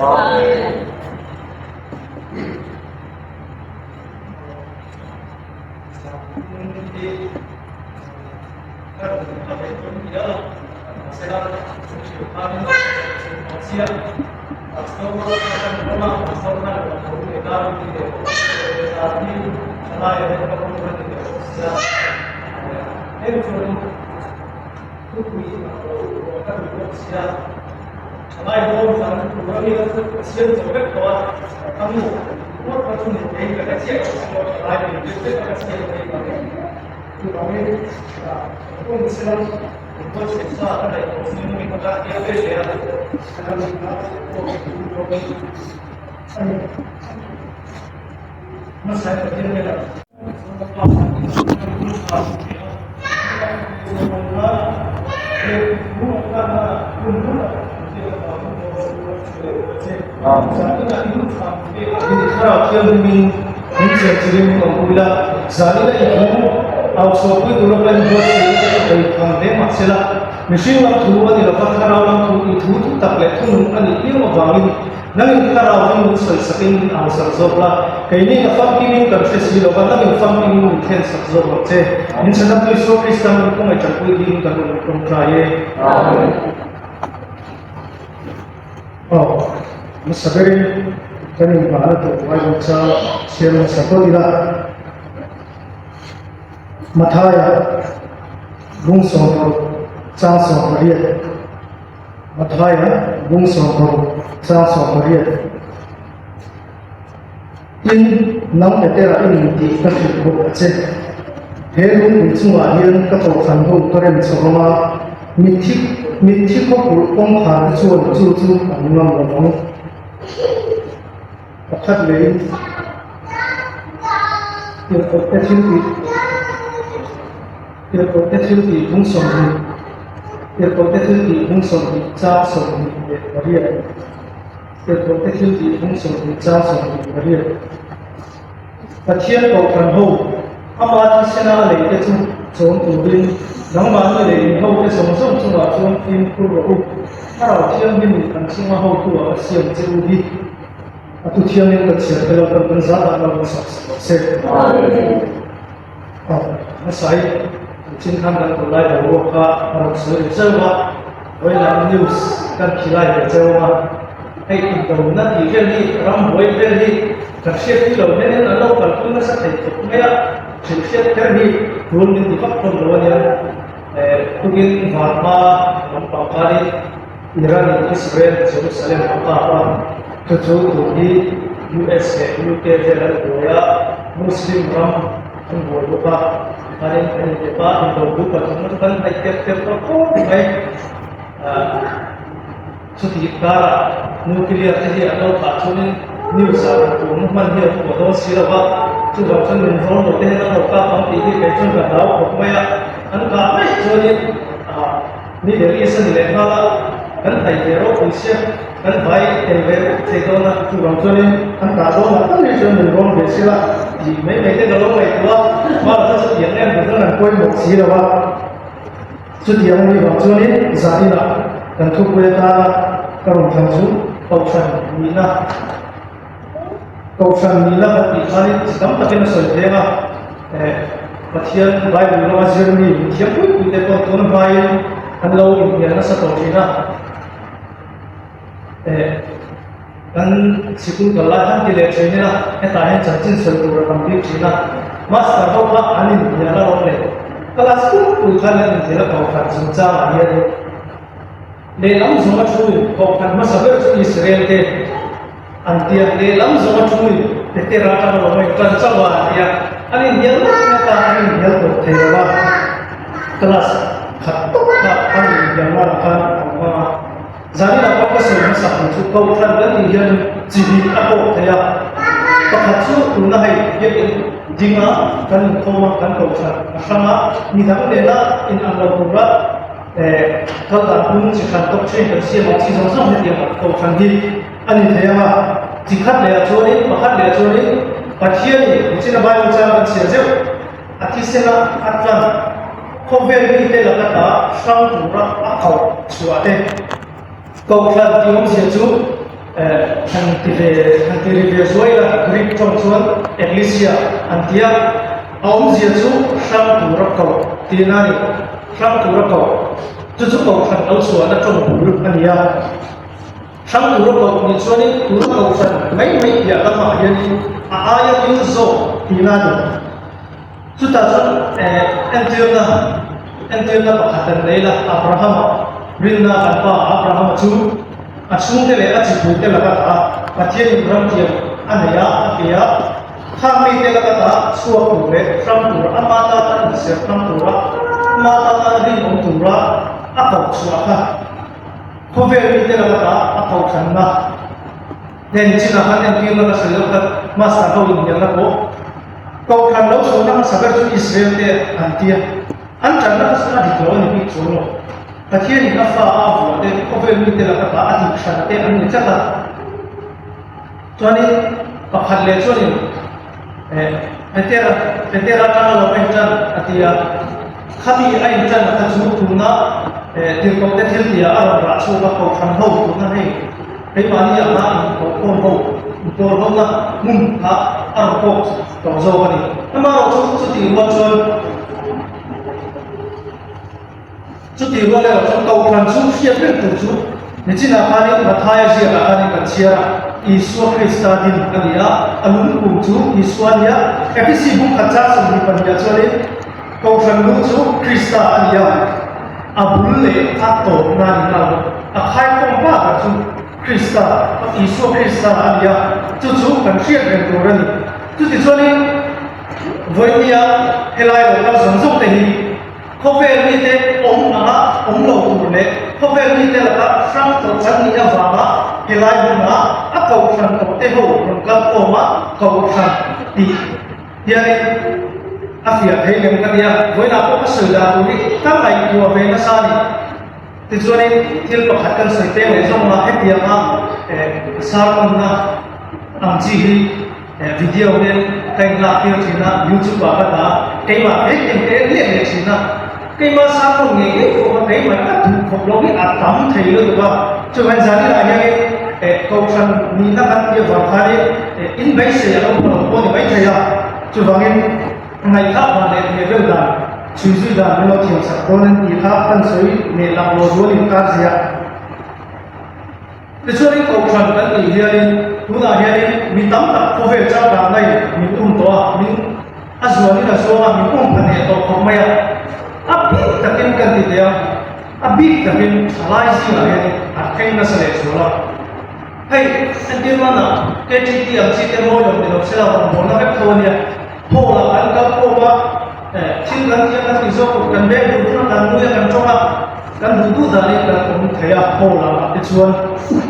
Amen. Mihring lam thu a ni lova, thlarau lam thu i thu thu tak leh thunung a nih piang avangin nangin thlarauin min sawisakin min au sak zawk la, keini a famkimin kan hre si lova, nangin famkimin min thlen sak zawk lo che. Min chhanna tu Isua Krista min khawngaih tanpui ding kan rawn tawngtai e. Amen. Aw, hmasa berin kan inbahna tur Bible chang chhiar hmasa phawt ila. Mathaia bung 16 chang 18 Mathaia bung 16 chang 18 Tin, nang Petera i ni tih ka hrilh bawk a che. He lungpui chungah hian ka kohhran ho ka rem chho ang a, mitthi mitthi khawpurh kawngkhar te chuan chu chu an ngam lo vang. Pakhat leh tirhkohte thil tih tirhkohte thil tih bung 20 tirhkohte thil tih bung 20 chang 28 tirhkohte thil tih bung 20 chang 28 Pathian kohhran ho ama thisena a leite chu chawm turin nangmahni leh in hote zawng zawng chungah chuan fimkhur rawh u. Thlarau Thianghlim kan chunga hotu-ah a siam che u hi. A tu thiangin ka chhiar te lo kan kan zat ah lo in sak sak rawh se. Aw, hmasa hi chin khan kan tun lai boruak kha a rawn sawi ri cheu a, vawilam news kan khi lai ve cheu a, hei indona tih vel hi ram buai vel hi kan hriat pui lo hian in an lo kalpui nasa thei khawp mai a, hrilh hriat kher hi tul min ti vak hlawm lo a nia. Tukin vanhma lampang khanin Iran in Israel Jerusalem a kap a, chu chu tun hi US leh UK vel an buai a, Muslim ram an buai bawk a, khanin an intep a, indo bu pathum chu kan hnaih tep tep tawh khawp mai. Chutih karah nuclear te hi an lo thah chuanin news ah rawn tur na hman hi a pawh dawn si lo va, chuvang chuan min rawn lo te hian an lo kap ang tih hi kei chuan ka hlau khawp mai a, an kah mai chuanin ah Middle East a ni leh nghal a, kan hnaih ve ropui sia, kan vai tel ve rup thei dawn a, chuvang chuanin an kah dawn ah tak hi chuan min rawn ve sila tih mai mai te ka lo ngaihtuah a, hmala chu chutiang em tur chuan an pawimawh si lo a. Chutiang a nih vang chuanin zaninah kan thupui atana ka rawn thlang chu Kohhran nihna, Kohhran nihna kan tih khanin chi tam takin a sawi theng a, eh, Pathian Bible lama zirmi mithiam pui pui te pawh tun hmain an lo inhnial nasa tawh thin a, eh, kan sikul kal lai khan ti leh thin ila hetah hian chanchin sawi tur a tam bik thin a, master ho kha an inhnial a lawm leh class pum pui khan an inhnial a kohhran chungchangah hian lehlam zawnga thu kohhran hmasa ber chu Israel te an tia lehlam zawnga thu Petera atanga lo ngaih tan chauh a an tia an inhnial ngawt ngawt a an inhnial tawp thei lo a class khat tawp kha an inhnial nana khan an hmang a. Zaninah pawh ka sawi hmasak ang chu Kohhran kan tih hian chi hnih a pawh thei a, pakhat chu tuna hei biakinn dinga kan inkhawm a, kan Kohhran a hrang a, midang nena in ang lo tura eh kal dan hmung chi hran doctrine kan siam ang chi zawng zawng hetiang ah Kohhran hi a ni thei ang a, chi khat leh ah chuanin pakhat leh ah chuanin Pathianin nichina Bible chang kan chhiar zeuh a thisena a tlan. khawvel mite laka ta hrang tura a koh chhuah te. Kohhran tih awmzia chu han ti ve han ti ri ve zuai la, Greek tawng chuan ekklesia an ti a, a awmzia chu hrang tura koh tihna a ni. Hrang tura koh chu chu kohhran lo chhuahna tawng bul a ni a. Hrang tura koh nih chuanin tuna kohhran mai mai piah lamah hianin a aia dil zawk tihna a ni. Chutah chuan entirna entirna pakhat an nei la, Abrahama rinna kan pa Abrahama chu a chhungte leh a chipuite laka ta Pathianin ramtiam a nei a, a ti a, khang mite laka ta chhuak tur leh hrang tur ama tana inserh hrang tura ama tana rinawm tura a koh chhuah kha khawvel mite laka ta a kohhranna Heng chinah khan entirna ka sawi lo kha Master ho inhnialna pawh Kohhran lo chhuahna hmasa ber chu Israel te an tia an tanna kha chu a dik lo a ni bik chuang lo. Pathianin a fa a vuah te khawvel mite laka ta a dik hran te an ni tlat a. Chuanin pakhat leh chuanin eh Petera Petera atanga lo a intan a ti a, khami a intanna kha chu tuna eh tirhkohte thil tia a rawn rah chhuak a Kohhran ho tuna hei Keimahni anga inkohkhawm ho, inpawl hona hmun kha a rawn kawk tawh zawk a ni. Amaherawhchu chutih rual chuan chutih rual erawh chuan Kohhran chu hriat reng tur chu nichinah khanin Mathaia ziakah khanin kan chhiar a, Isua Krista din a ni a, a lungkum chu Isua a ni a, Efesi bung khat chang 22 ah chuanin Kohhran lu chu Krista a ni a, a bul leh a tawpna ni nghal bawk. A khaikhawm hma ber chu Krista, Isua Krista a ni a, chu chu kan hriat reng tur a ni. Chutichuanin, vawinia helai lo kal zawng zawng te hi khawvel mite awm anga awm lo tur leh khawvel mite laka hrang tawh kan nih avanga helai hmuna a kohhran tawh te ho rawn kal khawm a, kohhran tih Hianin a fiah thei lem ka nia, vawiinah pawh ka sawi dan tur hi ka ngaihtuah ve nasa a ni. Tichuanin thil pakhat kan sawi peng leh zawng a, hetianga sermon-na ang chi hi video hian ka inlak tir thin a, youtube ah ka dah a, keimah vek hian ka en leh leh thin a, keimah sermon ngei ngei pawh kha keimah ka duh khawp lo hi a tam thei lutuk a, chuvangin zaninah hianin kohhran nihna kan tih avang khanin In beisei a lo hmu lo pawh ni maithei a, chuvangin ngaihthlak dan leh hmeh vel dan, chhui zui dan min lo thiam sak dawn an tih kha kan sawi leh lak lo duan inkar zia. Tichuanin Kohhran kan tih hianin tunah hianin mi tam tak khawvel changkang in min um tawh a, min a zuanin a zuang a, min um pha hneh tawh khawp mai a, a bik takin kan ti teh a, a bik takin thalai zingah hianin a thleng nasa leh zual a. Hei, entir mana KTT ang chi te mawi lo ni lo se la rawngbawlna vek tho a nia. Hall ah kan kal khawm a, eh, thil kan thiam kan tih zawk kan beng duh hun a, kan nui a, kan tawng a, kan duh duh danin kan awm thei a hall ah te chuan.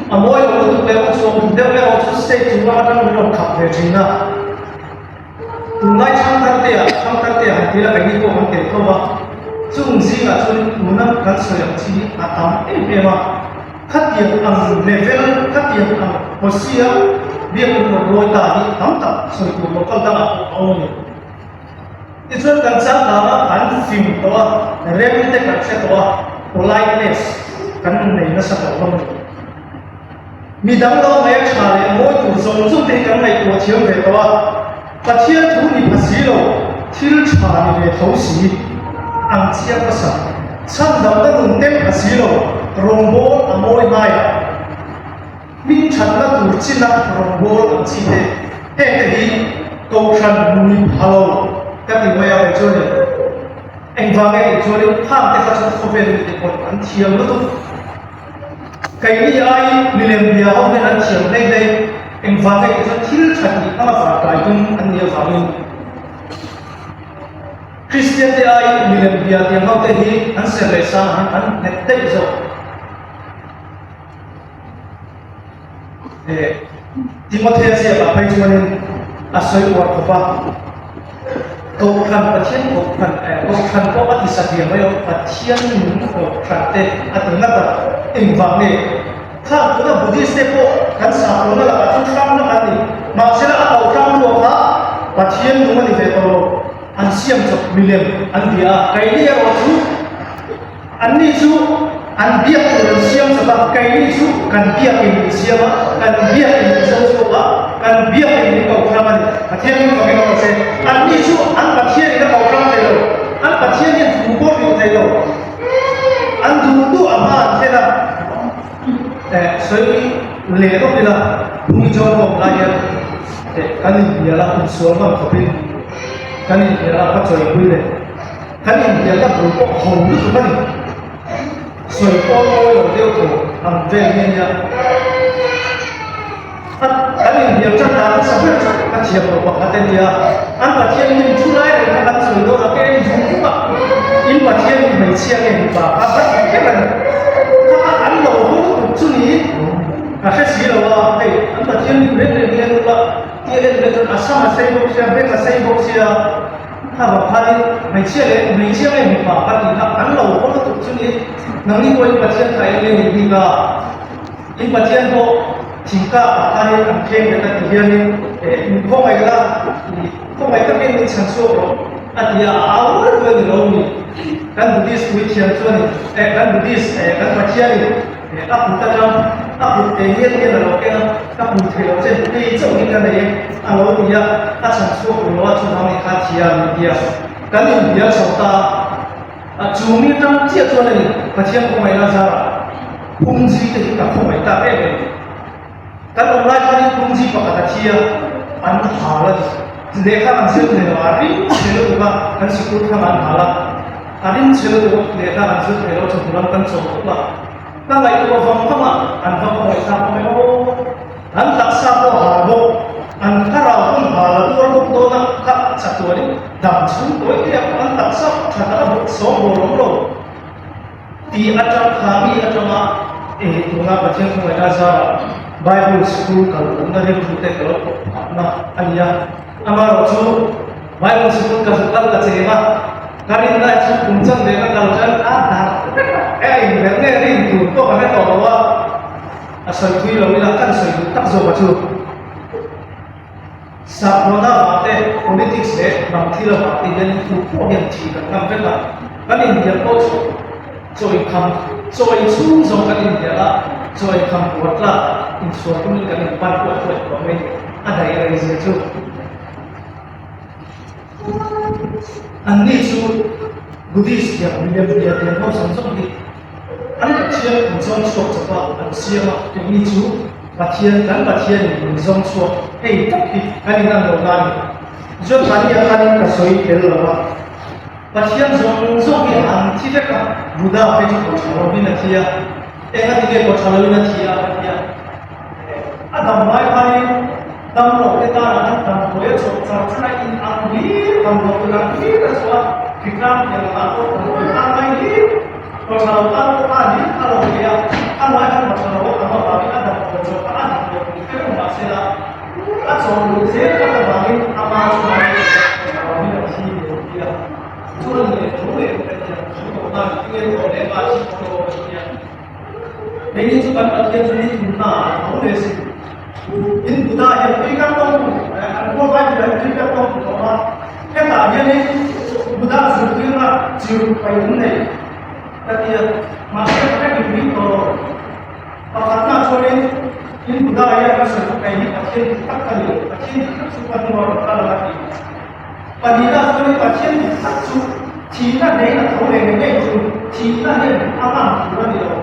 A mawi lo lutuk leh u chuang deuh erawh chu stage chung lam atang min rawn khap ve thin a. Tunlai thangtharte ah thangtharte han ti la keini pawh kan tel tho va, chung zingah chuanin tuna kan sawi ang chi hi a tam em em a, khatiang ang level, khatiang ang Hosea biakinn rawn lawi ta hi tam tak sawi tur local dangah pawh a awm a ni. Tichuan kan changkang a, kan fing tawh a, rem te kan hre tawh a, politeness kan nei nasa tawh hlawm a ni. Mi dang lo mai a tha leh mawi tur zawng zawng te hi kan ngaihtuah thiam ve tawh a, Pathian thu ni pha si lo, thil tha ni ve tho si, ang chiang hmasa, chhandamna nun tem pha si lo, rawngbâwl a mawi hnaiah hming thatna tur china rawngbâwl ang chi te, heng te hi Kohhran ni pha lo ka ti mai a kei chuanin engvang nge tih chuanin khang te kha chu khawvel mite pawhin an thiam lutuk. Keini aiin milem bia ho hian an thiam hlei hlei, engvang nge tih chuan thil tha tih hmanga varkai tum an nih avangin Kristian te aiin milem bia tiang ho te hi an ser leh sang ah hian an nghet daih zawk. Timothea ziakah phei chuanin a sawi uar khawp a, Kohhran Pathian Kohhran eh Kohhran pawh a ti satliam mai lo, Pathian nung Kohhran te a ti ngat a, engvang nge? Khang tuna Buddhist te pawh kan sakawlna lakah chuan hrang na kan ni, mahsela a kohhrang luah kha Pathian nung a ni ve tawh lo, an siam. siam chawp milem an bia a, keini erawh chu anni chu an biak tur an siam chawp a, keini chu kan biakin min siam a, kan biakin min zo chhuak a, kan biakin min ko hrang a ni. Pathian min fak emaw se, anni chu an Pathianin a ko hrang thei lo, an Pathian hian thu pawh hrilh thei lo, an duh duh a hma an thlen a. Eh, sawi leh lawk ila, Phungi Chawng pawh lai hian eh kan inhnial a, insual ngam khawpin kan inhnial a, ka chawipui leh kan inhnialna bul pawh ho lutuk a ni. Sawi pawh mawi lo deuh tho ang vel hi a nia. A kan inhnial tan dan hmasa ber chu ka thiam lo pakhat a nia, an Pathian min thu lai reng kha kan sawi dawn a, ka en zung zung a, in Pathian hi hmeichhia nge mipa kha ka ti kher a ni. Kha kha an lo haw lutuk chu niin ka hre si lo a, hei an Pathian min reng reng hi a lut a, tia en leh chuan a sam a sei bawk sia, beng a sei bawk sia, kha vang khanin hmeichhia leh hmeichhia nge mipa ka tih kha an lo haw lutuk chu niin nangni pawhin Pathian kha eng nge ni bik a. In Pathian pawh thingkah ah khanin an kheng bet a ti hianin eh min khawngaih la, khawngaih takin min chhan chhuak rawh a ti a, a au rual rual ni lo mi. Kan Buddhist puithiam chuanin eh kan Buddhist eh kan Pathianin eh a kut atang a kut te hian hian a lo keng a, ka pui thei lo che hei chauh hi ka nei e a lo ti a, a chhan chhuak lo a chuvang ni kha thiam min ti a, kan inhnial chho ta a. A chu mi atang chiah chuan a ni, Pathian khawngaihna zarah Pumzi te hi ka khawngaih tak em em. Kan awm lai khanin Pumzi pakhat a thi a, an hal a ni. Lehkha kan zir thei lo, a ring chhe lutuk a, kan sikul thlang an hal a, a ring chhe lutuk a, lehkha kan zir thei lo, chawhnu lam kan chaw tawp a. Ka ngaihtuah vang vang a, an va khawngaih tak awm em aw. An taksa pawh a hal bawk, an thlarau pawn hal a tuar bawk dawn a, kha chatuanin dam chhung tawi te ah pawh an taksa tha tak a bawk sawm bawr awm lo tih atang kha mi atanga eh tuna Pathian khawngaihna zarah Bible School kal awmna rilru te ka lo pawh phahna a ni a. Amaherawhchu Bible School ka zu kal ta cheng a, ka rin lai chu kum chan ve ka kal tan a dar vek a, e a inmelh nge rin tur pawh ka hre tawh lo a. A sawi thui lo ila kan sawi duh tak zawk a chu. Sakhuana vang te, politics leh hnam thil avang te hian in tu pawh hian thi kan ngam vek a. Kan inhnial pawh chu chawi kham, chawi chhung zawng kan inhnial a, chawi kham puar tlak insual tumin kan inpan kuah thuai tawh mai a daih rei zia chu. Anni chu Buddhist biak milem bia tiang ho zawng zawng hi An Pathian an zawng chhuak chawp a, an siam a, keini chu Pathian, kan Pathianin min zawng chhuak hei tak hi kan in an lo na a ni. Jothania khanin ka sawi tel lo a, Pathian zawng zawng hi an thi vek a, Buddha phei chu kawtha lovin a thi a, eng a ti nge kawtha lovin a thi a ka ti a, a dam lai khanin dam loh te tanah khan damdawi a chawp char char a, in ang hlir, damdawi tur ang hlir a chhuah a, hritlang pian lakah pawh damdawi tan ngai hlir. Kawtha lo tan pawh khan in a lo thei a, a ngai khan kawtha lo a tam avangin a damdawi chawp kha a dik lo tih kher awm mahse la, a chawp luh zel khat avangin ama chungah kawtha lovin a thi ni lo ti a, chu a ni leh tho leh ka ti a, chu tawh nan tinge tawh leh ma thi tawh lo ka ti a. Keini chu kan Pathian chu ni thumna ah a tho leh si. In Buddha hian tui kan tawng an khual vai Buddha hian tui kan tawng tawh a, hetah hianin Buddha zirtirna chir pai an nei ka ti a, mahse ka hre dik tawh lo. Pakhatna chuanin in Buddha hian ka sawi kei hi Pathian dik tak ka ni lo, Pathian dik tak chu ka hnuah rawn kal ang a ti. Pahnihna chuanin Pathian dik tak chu thihna hnehin a tho leh ngei ngei chu thihna hian a ngam tur a ni lo.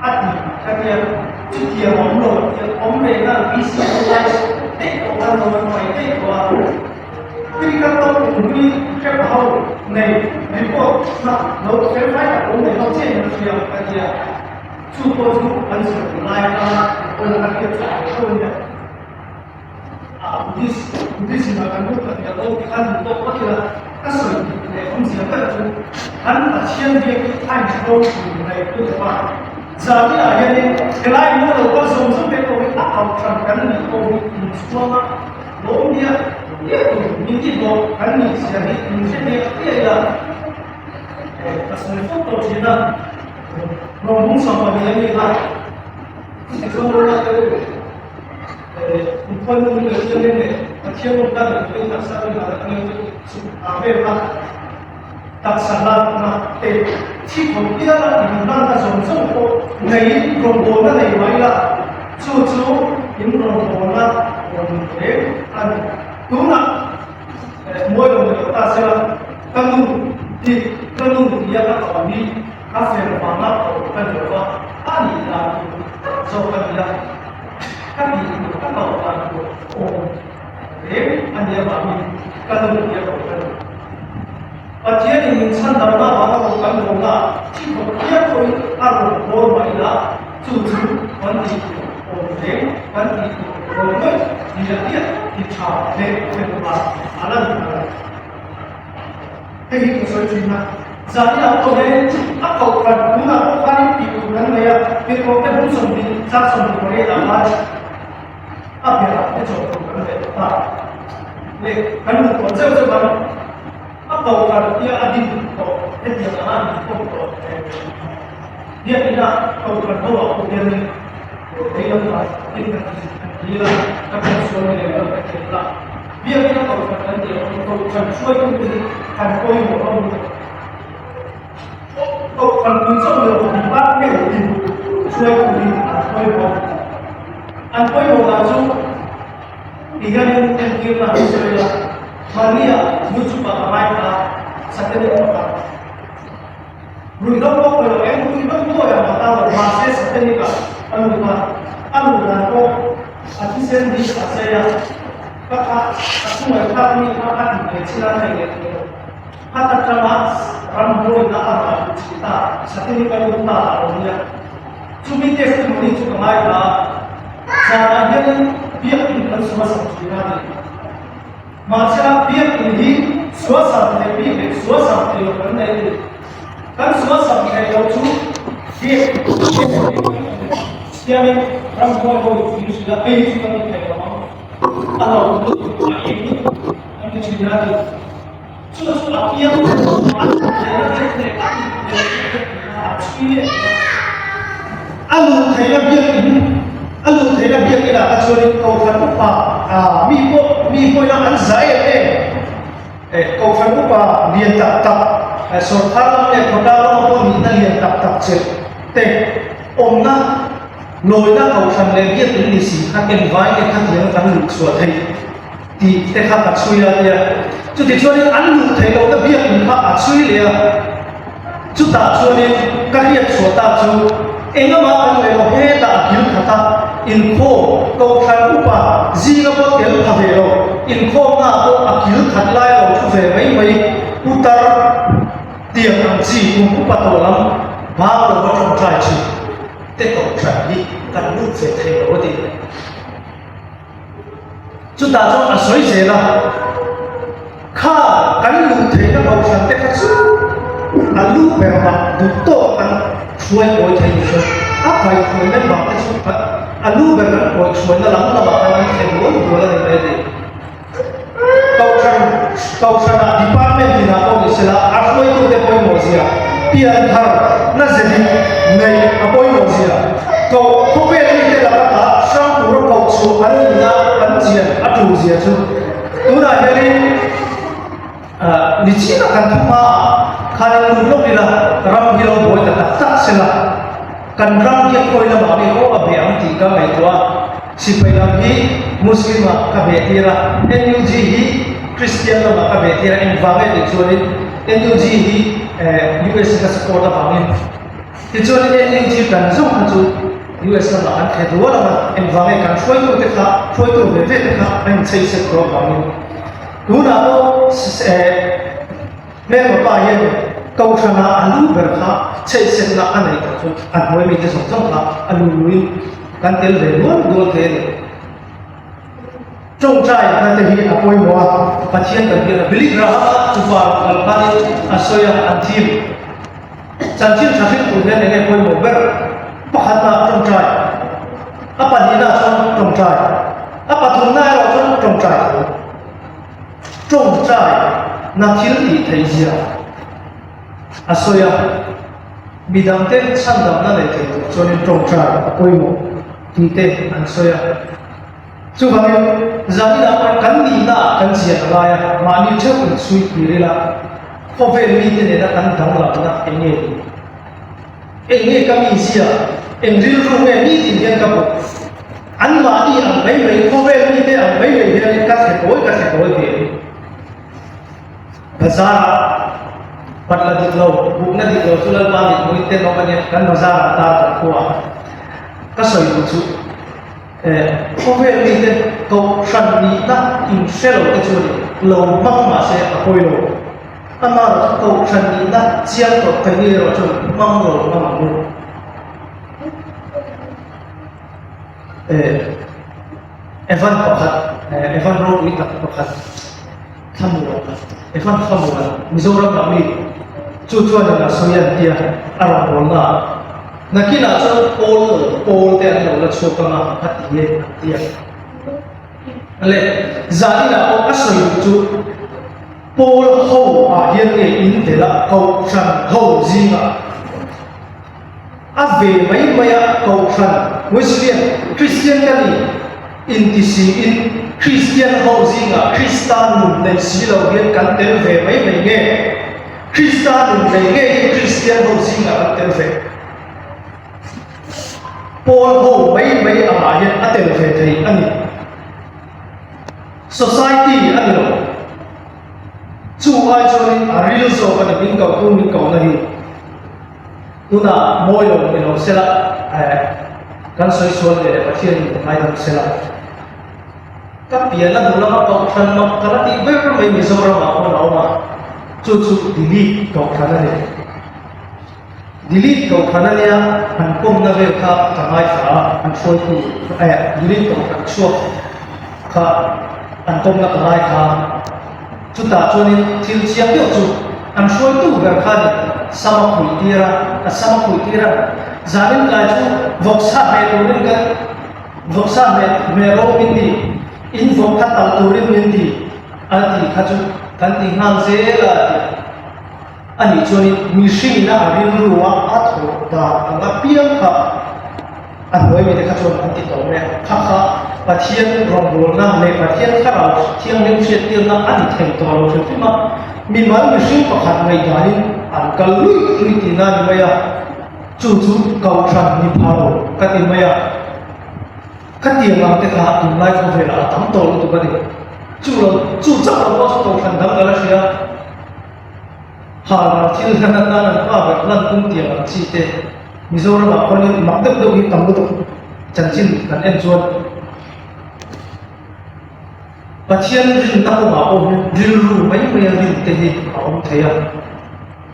A ti ka tia, chutiang awm lo tiang awm reh na visualize daih tawh khan lo an paih daih tawh a. Critical tawk kum hlui hrep ho nei report na lo fel fai tak awm nei ho chiah in a hria ka tia. Chu pawh chu kan zir lai atanga pawn a hriat chhuah ve tho a nia. Buddhist Buddhism ah kan lut tak ngial lo ti khan duh tawk phawt ila ka sawi dik leh awmzia ber chu kan Pathian biak hi a inhro tur leh tu khawp a. Zani ah hianin helai in lo kal zawng zawng te pawh hi a auhhran kan nih pawh hi inchhuang a lawm nia nia tur min ti bawk kan nih zia hi in hre nia nia ila ka sawi fo tawh thin a Rawng 22 a ni kha chutichuan rawng te. Pathian rawng tan leh tuin taksa rin dan atangin chu chhuk a vel a, taksa latna te thi khawp hiala inhlanna zawng zawng pawh neiin rawngbawlna nei mai la, chu chu in rawngbawlna rawn reng a ni. Tunah mawi lo ni lo ta sela, ka nu hi ka nu tia ka tawh hi a fel vanga tawh ka ni lo va, a nih dan tur tak zawk a ni a. Ka tih tur ka koh dan tur awm reng a nia vangin ka nu tia koh ka ni. Pathianin min chhan damna vanga rawn kan lawmna thi khawp hial pawhin a rawn hawl mah ila chu chu kan tih tur awm reng kan tih tur rawn ngawih hliah hliah ti tha leh fel a a la ni ta lo. Hei hi ka sawi thin a, zaninah pawh hian a kohhran tunah pawh khanin tih tur an nei a, tirhkohte hmun 20 chang 28 ah khan a berah te chawp tur kan leh ta leh kan hmu tawh zeuh zeuh ang. A kohhran tia a din tawh hetiang anga an inkhawm tawh biakina kohhran ho ah pawh hianin lei lam ah tin kan dil a, ka pensual ni lem lo ka thiam la. Biakina kohhran kan tih ang hi kohhran hruaitute hi kan pawimawh hlawm lutuk. Kohhran pui chauh ni lo department tin hruaitu hi an pawimawh a ni. An pawimawh dan chu ti hianin entirna an sawi a, Maria YouTube ah ka ngaithla a, satellite pakhat ruihhlo pawh kawi lo, eng ruihhlo pawh a ang ta lo, mahse satellite ah a lut a, a luh dan pawh a thisen hi a chei a, ka kha a chhungaih thlak mi kha a ti ve chin a thei leh thei lo. Khat atanga rambuaina a rawn luh chih ta, satellite a lut ta a lo nia. Chumi testimony chu ka ngaithla a, zanah hianin biakin kan suasam thin a ni. Mahse biakin hi suasam theih bik leh suasam theih loh kan nei a ni. Kan suasam theih loh chu biakin siamin ramhuai ho in thil hrilh a, hei hi chu kan ti thei lo ang, a lo lut a eng lut an ti thin a ni. Chu chu a piang a theihna theih leh a tih theih a chhui leh a luh theihna biakin a luh theihna biakin ah kha chuanin kohhran upa ah mi pawh mi pawhin an za em em eh kohhran upa lian tak tak eh sawrkar lam leh khawtlang lama pawh nihna lian tak tak che te awmna lawina kohhran leh biakin ni si kha engvai nge khatiang kan luh chhuah theih tih te kha ka chhui a tia. Chutichuanin an luh theih lohna biakinn kha a chhui leh a, chutah chuanin ka hriat chhuah tak chu engama kan ngaih lo hetah a kil khat a, inkhawm kohhran upa zinga pawh tel pha ve lo, inkhawmna pawh a kil khat lai lo thu ve mai mai putar tiang ang chi kum upa tawh lam bang lova tawngtai thin te kohhran hi kan lut ve thei lo a ti. Chutah chuan a sawi zel a, Kha kan luh theihna kohhran te kha chu a lu ber mah duh tawk kan hruai kawi thei ni chuan a kaihhruai member te chu a lu ber kan kaihhruaina lam lamah khan an thlen rual rual a ni mai a ti. Kohhran kohhranah department tinah pawh ni sela a hruaitute pawimawh zia, pianthar na zedik neih a pawimawh zia, koh khawvel mite laka ta hrang tura koh chhuah an nihna an chian a tul zia chu tunah hianin nichina kan thu hmaah khanin lut lawk ila ram hi lo buai ta tak tak sela kan ram hi a khawi lamah nge aw a beh ang tih ka ngaihtuah a. Sipai lam hi Muslim ah ka beh tir a, NUG hi Christian lamah ka beh tir a, engvang nge tih chuanin NUG hi US in a support avangin tichuanin NUG kan zawng kha chu US lamah kan thlet rual ang a, engvang nge kan hruaitu te kha hruaitu ve ve te kha a inchei set tawh avangin tunah pawh Hmelma pa hian Kohhrana a lu ber kha chheihsetna a neih tawh chuan a hnuai mite zawng zawng kha a lu luin kan tel ve dual dual thei a ni. Tawngtai na te hi a pawimawh a, Pathian kan biak a, Billy Graham-a tupa rawn kal khanin a sawi a, an thim. Chanchin tha hrilh tur hian enge pawimawh ber? Pakhatna tawngtai, a pahnihna chuan tawngtai, a pathumna erawh chuan tawngtai tho. Tawngtai na thil tih theih zia a sawi a, midangte chhandamna nei thei tur chuanin tawngtai a pawimawh tih te an sawi a. Chuvangin. Zaninah pawhin kan nihna ah kan chian a ngai a, mahni theuh in chhui kir ila, khawvel mite nena kan danglamna eng nge ni? Eng nge ka mizia? Eng rilru nge nitin hian ka put? Anmahni ang mai mai, khawvel mite ang mai mai hianin ka thle tawi ka thle tawi ve a ni. Bazar ah patla dik lo, bukna dik lo chu Lalpa mit hmuhin tenawm a nia, kan bazar ah tar kan khua a. Ka sawi duh chu khawvel mite kohhran nihna inhre lo te chuan lo hmang mahse a pawi lo. Amaherawhchu kohhran nihna chiang tawh keini erawh chuan hmang lo hmang ang u. Evan pakhat, Evan ropui tak pakhat Thlamuan, Evan Thlamuan, Mizoram lam mi chu chuanin a sawi an tia a rawn bawlna ah. Nakinah chuan pawl lo pawl te an lo la chhuak anga a ti e an tia. Le zaninah pawh a sawi duh chu pawl ho ah hian nge in tel a kohhran ho zingah A ve mai mai a Kohhran, Wesleyan, Kristian ka ni inti siin Kristian ho zingah Krista nun nei si lo hian kan tel ve mai mai nge? Krista nun nei ngeiin Kristian ho zingah kan tel ve. Pawl ho mai mai angah hian a tel ve thei a ni. Society a ni lo. Chu ai chuanin a ril zawk a ni min kohtu min kohna hi. Tunah mawi lo ni lo sela kan sawi sual ve leh Pathian in ngaidam sela. Ka pian a duh lama kohhran mak ka la tih ber mai Mizoram ah pawh a awm a, chu chu delete kohhran a ni. Delete kohhran a nia an pawmna vel kha ka ngaithla a, an hruaitu delete kohhran chhuak kha an pawmna ka ngaithla a. Chutah chuanin thil chiang deuh chu an hruaitu ber khan sam a khuih tir a, a sam a khuih tir a, zanin tlai chu vawksa hmeh turin kan vawksa hmeh hmeh rawh min ti, in vawk kha talh turin min ti a ti kha chu kan ti nghal zel a a ti. A nih chuanin mihringin a rilru a a thawh dan ang apiang kha A hnuai mite kha chuan an ti tawh mai a, kha kha Pathian rawngbawlna leh Pathian thlarau thianghlim hriattirna a ni thei tawh lo hrim hrim a, mimal mihring pakhat ngaihdanin an kal luih luih tihna a ni mai a, chu chu kohhran ni pha lo ka ti mai a, khatiang ang te kha tunlai khawvelah a tam tawh lutuk a ni. Chu lo chu chauh lo pawh chu kohhran dang ka la hria. Halral thil hlan atan an pa ber hlan tum tiang ang chi te Mizoramah pawhin mak deuh deuh hi tam lutuk chanchin kan en chuan Pathian rinna kawngah pawh hian rilru mai mai a rin te hi a awm thei a.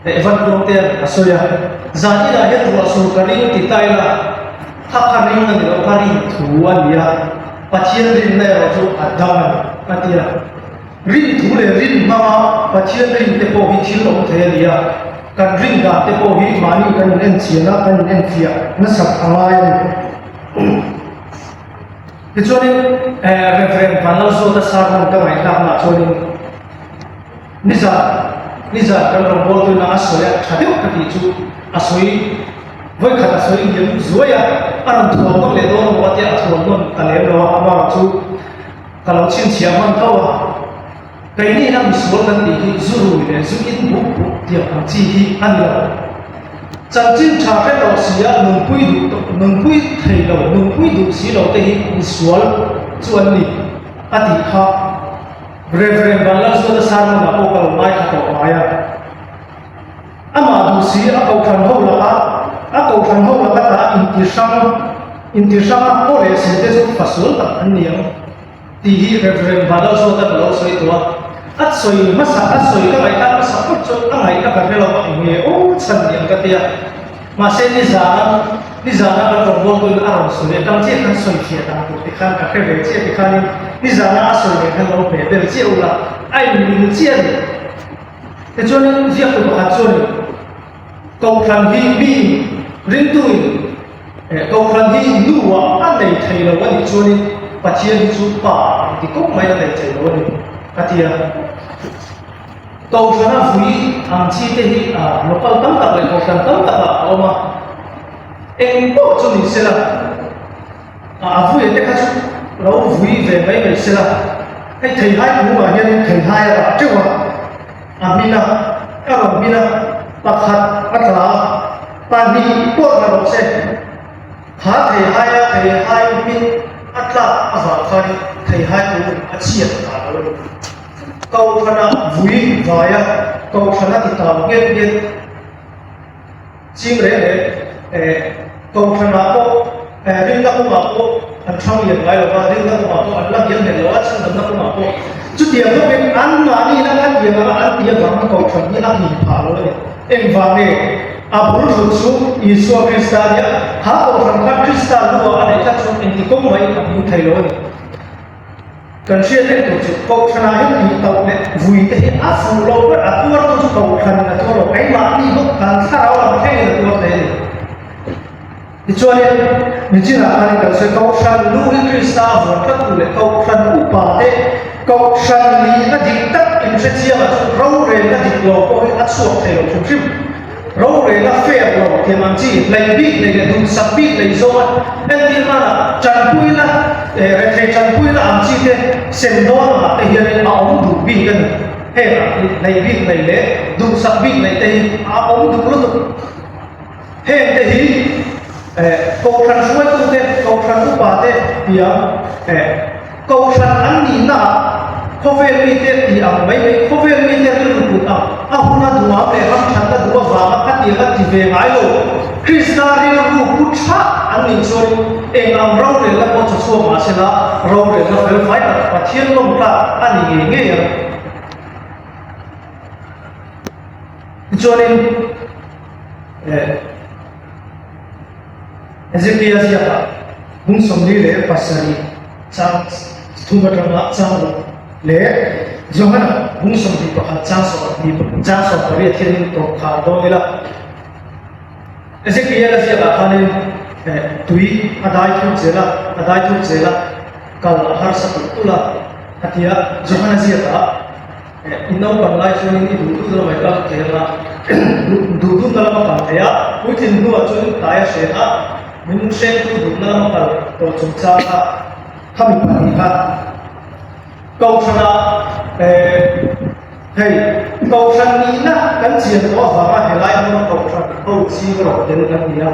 Evan Tluangtea'n a sawi a, Zan inah hian ruah sur ka ring ti ta ila, kha kha ring a ni lo, ka rin thu a ni a, Pathian rinna erawh chu a dang a ni, a ti a. Rin thu leh rin hmanga Pathian rin te pawh hi thil awm thei a ni a, kan rin dan te pawh hi mahni kan in enchian a, kan in enfiah nasat a ngai a ni. Tichuanin Rev. Vanlalzawta sermon ka ngaihthlaknaah chuanin nizan nizan kan rawngbawltu ina a sawi a, tha deuh ka tih chu a sawi vawikhat a sawi liam zuai a, a rawn thuam nawn leh dawn a maw tia a thuam nawn ta lem lo a, amaherawhchu chu Ka lo chhinchhiah hman tho a, keini ina misual kan tih hi zu rui leh zu in buk buk tiang ang chi hi a ni lo. Chanchin tha hre tawh si a nunpui duh tawh nunpui thei lo, nunpui duh si lo te hi misual chu an ni a tih kha Rev. Vanlalzuata sermon ah pawh ka lo ngaithla tawh ngai a. Amah duh si a kohhran ho laka a kohhran ho laka ta inti hrang inti hrang a aw leh si te chu fasual tak an ni ang tih hi Rev. Vanlalzawta ka lo sawi tawh a, a sawi hmasa a sawi ka ngaihtlak hmasa phawt chuan a ngaihna ka hre lo a eng nge aw chhan ni ang ka ti a, mahse nizana nizana kan rawngbawltuin a rawn sawi a, tam chiah khan sawi fiah dan tur tikhan ka hre ve chiah tikhanin nizana a sawi leh khan lo hmeh bel chiah ula a inmil chiah a ni. Tichuanin ziaktu pakhat chuanin Kohhran hi miin ringtuin Kohhran hi nuah a nei thei lo a nih chuanin Pathian hi chu pa engti kawng mai a nei thei lo a ni a ti a. Kohhrana vui ang chi te hi local tam tak leh Kohhran tam takah a awm a, eng pawh chu ni sela, A vuia te kha chu Lo vui ve mai mai sela, hei theihai kungah hianin theihai a rah teuh a, a hmin a, a rawn hmin a, pakhat a tla a, pahnih pawh tla rawh se. Kha theihaia theihai hmin a tlak avang khanin theihai kung a chhiat phah lo a ni. Kohhrana vui vaia kohhrana ti tau nghet nghet ching reng reng kohhranah pawh rinna kawngah pawh an hrang lian ngai lo va, rinna kawngah pawh an la hniam hlek lo a, chhandamna kawngah pawh chutiang bawkin anmahni ina kha tiang anga an tih avangin kohhran hi a hlim phah lo a ni. Engvang nge? A bul thut chu Isua Krista a nia, kha kohhran khan Krista lu ah a neih tlat chuan engti kawng mahin a hming thei lo a ni. Kan hriat reng tur chu kohhranah hian tih tauh leh vui te hi a fuh lo ber, a tuartu chu kohhranin a tuar lo, keimahni bawk kan thlarau lam thlengin a tuar thei a ni. Tichuanin, nichinah khanin kan sawi kohhran lu hi Krista a vuan tlat tu leh kohhran upa te kohhran nihna dik tak inhrechiangah chuan rorelna dik lo pawh hi a chhuak thei lo hrim hrim. Rorelna fair lo thiam ang chi, hlei bik nei leh duhsak bik nei zawnga entir nana tanpuina rethei tanpuina ang chi te sem dawn angah te hianin a awm duh bik a ni. Heng ah hi hlei bik nei leh duhsak bik nei te hi a awm duh lutuk. Heng te hi Kohhran hruaitute, Kohhran upate tiang Kohhran an nihnaah khawvel mite tih ang mai mai, khawvel mite rilru put ang, a huna duham leh ramthatna duh avanga khatiang a ti ve ngai lo. Krista rilru pu tha an nih chuan eng ang rorelna pawh chaw chhuak mah sela, rorelna felfai tak Pathian lawmtlak a ni ngei ngei ang. Tichuanin, Hezekia ziakah bung 47 chang thum atanga chang ruk leh Johana bung 21 chang 20 chang 18 hianin tawp khar dawn ila. Ezekiel a ziakah khanin tui a dai thuk zel a, a dai thuk zel a, kal a harsa tulh tulh a, a ti a. Johana ziakah I naupan lai chuanin i duh duh lamah i kal thei anga, duh duhna lama kal thei a, puitlin hnuah chuan tlai a hren a, min hrengtu duhna lama kal tawh chungchang kha khami pahnih kha Kohhranah hei Kohhran nihna kan chian tawh avanga helai hmuna Kohhran ho ching rawh tel kan ni a.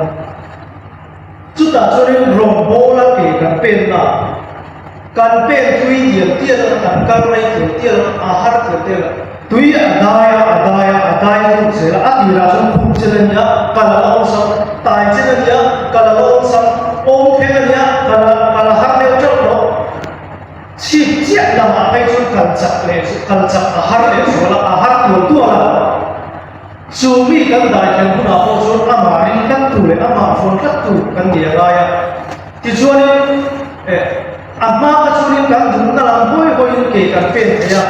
Chutah chuanin rawngbawla ke kan penna, kan pen tui tial tial a, kan kal rei tial tial a, a har tial tial a, tui a dai a, a dai a, a dai lut zel a, a tirah chuan khum chen a nia, kal a la awlsam, tai chen a nia, kal a la awlsam, awm thleng a nia, kal a kal a har deuh teuh tawh. Chhip chiah lamah phei chuan kal chak leh kal chak a har leh zual a, a har tual tual a. Chu mi kan dai thlen hunah pawh chuan amah ring tlattu leh amah vawn tlattu kan ni a ngai a. Tichuanin, eh, a hma kha chuanin kan duhna lam hawi hawiin ke kan pen thei a,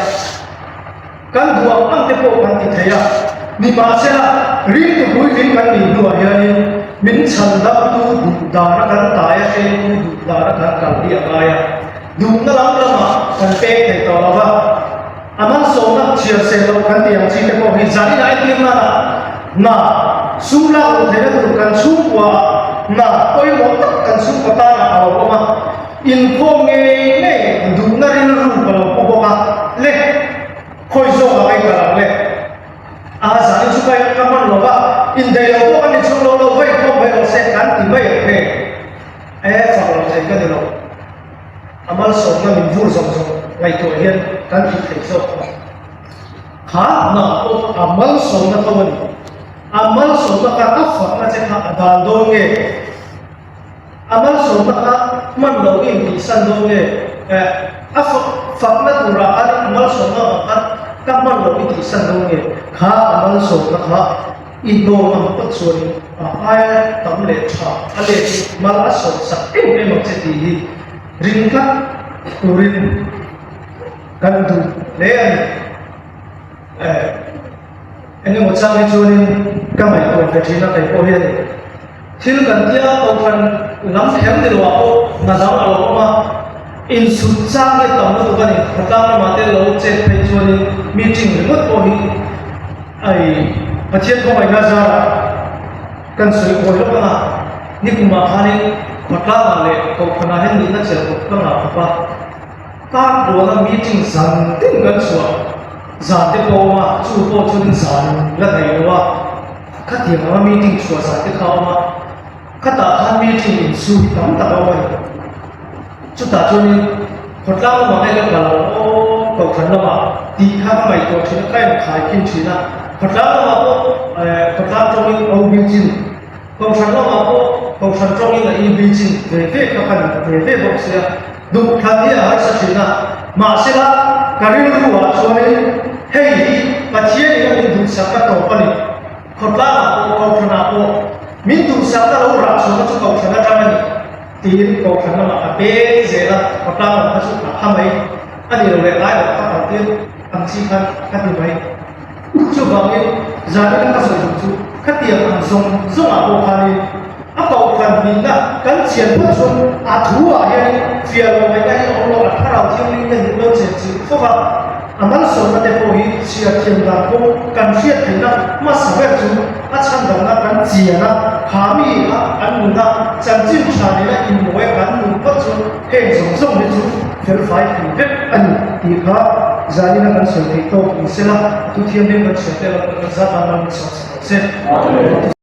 kan duh ang ang te pawh kan ti thei a. Nimahsela, ringtu puitling kan nih hnuah hianin min chhandamtu duh dana kan tai a, hrengtu duh dana kan kal hi a ngai a. Duhna lam lamah kan pek thei tawh lo va. A malsawmna chhiar sel loh kan tih ang chi te pawh hi zanin a entir nana hna sum lak luh theihna tur kan chhungkua ah hna pawimawh tak kan chhungkaw tanah a lo awm a, inkhawm ngei ngei duhna rilru ka lo pu bawk a le, khawi zawkah ka inkal ang le? A zanin chu ka ka hman lo va, indaih lo pawh ka ni chhung lo lo va inkhawm mai rawh se kan ti mai ang nge? E fak lo thei ka ni lo. A malsawmna min vur zawng zawng ngaihtuah hian kan tih theih zawk a. Kha hna pawh kha a malsawmna tho a ni. A malsawmna kha a fakna che kha a dan dawn nge? A malsawmna kha hman lo i intihsan dawn nge? Eh, a fak fakna turah khan a malsawmna ang khan ka hman lo i tihsan dawn nge? Kha a malsawmna kha i hnawn ang phawt chuanin a aia tam leh tha a let hi mal a sawmsak em em ang che tih hi Ring tlat turin kan duh hle a ni. Eh, eng emaw chang hi chuanin ka ngaihtuah ve thin a, kei pawh hian thil kan tia kohhran lam kher ni loah pawh hna dang a lo awm a, insut chang hi a tam lutuk a ni. Khawtlang lamah te lo chet phei chuanin meeting ringawt pawh hi ai Pathian khawngaihna zarah kan sawi kawi lawk ang a, nikumah khanin. Khawtlangah leh Kohhranah hian nihna chelh kawp ka ngah khawp a, kar buala meeting zan tin kan chhuah zan te pawh a awm a, chu pawh chuanin zan la thei lo a, khatiang anga meeting chhuah zan te kha a awm a, khatah khan meeting insu hi tam tak a awm a ni. Chutah chuanin khawtlang lamah nge ka kal ang aw Kohhran lamah tih kha ka ngaihtuah thin a, ka inkhai khin thin a, khawtlang lamah pawh khawtlang tawngin OB chin, Kohhran lamah pawh Kohhran tawngin a EB chin ve ve kha ka ni ve ve bawk sia, duhthlan hi a harsa thin a, mahsela ka rilru ah chuanin hei hi Pathianin a min duhsak ka tawp a ni, khawtlangah pawh Kohhranah pawh min duhsak ka lo rah chhuahna chu Kohhran atang a ni tiin Kohhran lamah ka peng zel a, khawtlang lam kha chu ka ha mai a ni lo leh lai loh ka kaltir ang chi khan ka ti mai. Chuvangin, zanin ka sawi duh chu khatiang ang zawng zawngah pawh khanin a kohhran nihna kan chian phawt chuan a thu-ah hianin fiah loh ngaihna hi a awm lo, a thlarau thianghlim te nih lo chen chilh fo va, a malsawmna te pawh hi chhiar thiam dan pawh kan hriat theihna hmasa ber chu a chhandamna kan chian a, kha mi kha an nuna chanchin tha nena inmawi kan nun phawt chu Heng zawng zawng hi chu felfai thei vek a ni tih kha zanina kan sawi theih tawk ni sela, a thu thianghlim kan chhiar tel ang kan zat a, mal min sawm sak ang che.